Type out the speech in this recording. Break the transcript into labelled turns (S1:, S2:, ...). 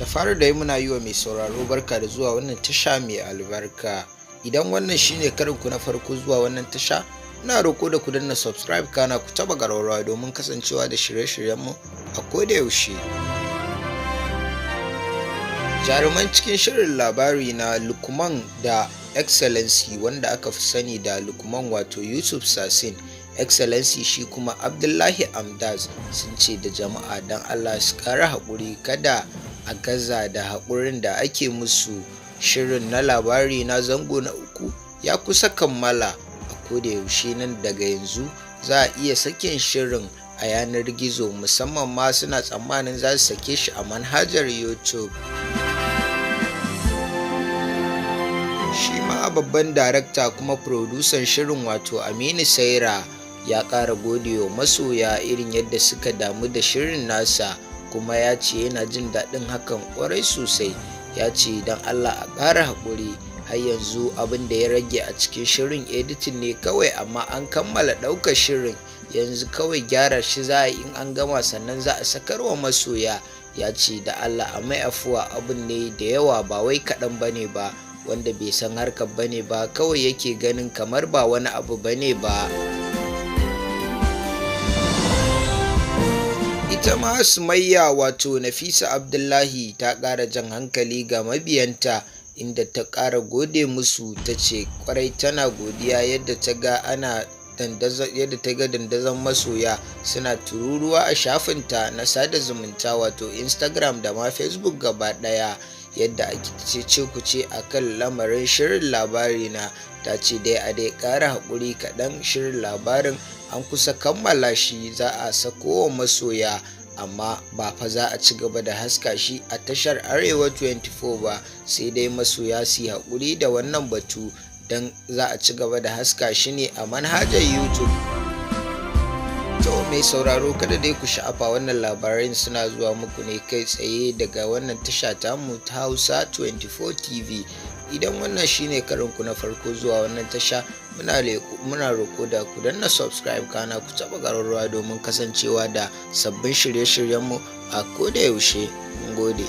S1: Da fari dai muna yi wa mai sauraro barka da zuwa wannan tasha mai albarka. Idan wannan shine karinku na farko zuwa wannan tasha, muna roƙo da ku danna subscribe, kana ku taɓa ƙararrawa domin kasancewa da shirye-shiryenmu a koda yaushe. Jaruman cikin shirin Labari Na, Lukman da Excellency, wanda aka fi sani da Lukman wato Yusuf Sasin, Excellency shi kuma Abdullahi Amdaz, sun ce da jama'a don Allah su ƙara haƙuri, kada a gaza da haƙurin da ake musu. Shirin na Labari Na zango na uku ya kusa kammala. A koda yaushe nan daga yanzu za a iya sakin shirin a yanar gizo, musamman ma suna tsammanin za su sake shi a manhajar YouTube. Shi ma babban darakta kuma furodusan shirin wato Aminu Saira ya ƙara godewa masoya irin yadda suka damu da shirin nasa, kuma ya ce yana jin daɗin hakan ƙwarai sosai. Ya ce don Allah a ƙara haƙuri, har yanzu abin da ya rage a cikin shirin editing ne kawai, amma an kammala ɗaukar shirin, yanzu kawai gyara shi za a yi. In an gama sannan za a sakarwa masoya. Ya ce da Allah a mai afuwa, abin ne da yawa, ba wai kaɗan ba ne ba, wanda bai san harkar ba ne ba kawai yake ganin kamar ba wani abu ba ne ba. Ita ma Sumayya wato Nafisa Abdullahi ta ƙara jan hankali ga mabiyanta, inda ta ƙara gode musu. Ta ce ƙwarai tana godiya yadda ta ga ana yadda ta ga dandazon masoya suna tururuwa a shafinta na sada zumunta wato Instagram da ma Facebook gaba ɗaya, yadda ake cece kuce a kan lamarin shirin Labari Na. Ta ce dai a dai ƙara haƙuri kaɗan, shirin labarin an kusa kammala shi, za a sako wa masoya, amma ba fa za a ci gaba da haska shi a tashar Arewa 24 ba, sai dai masoya su yi haƙuri da wannan batu, don za a ci gaba da haska shi ne a manhajar YouTube. To mai sauraro, kada dai ku sha'afa, wannan labaran suna zuwa muku ne kai tsaye daga wannan tasha tamu ta Hausa 24 TV. Idan wannan shine karinku na farko zuwa wannan tasha, muna roƙo da ku danna subscribe, kana ku taɓa ƙararrawa domin kasancewa da sabbin shirye-shiryenmu a koda yaushe. Mun gode.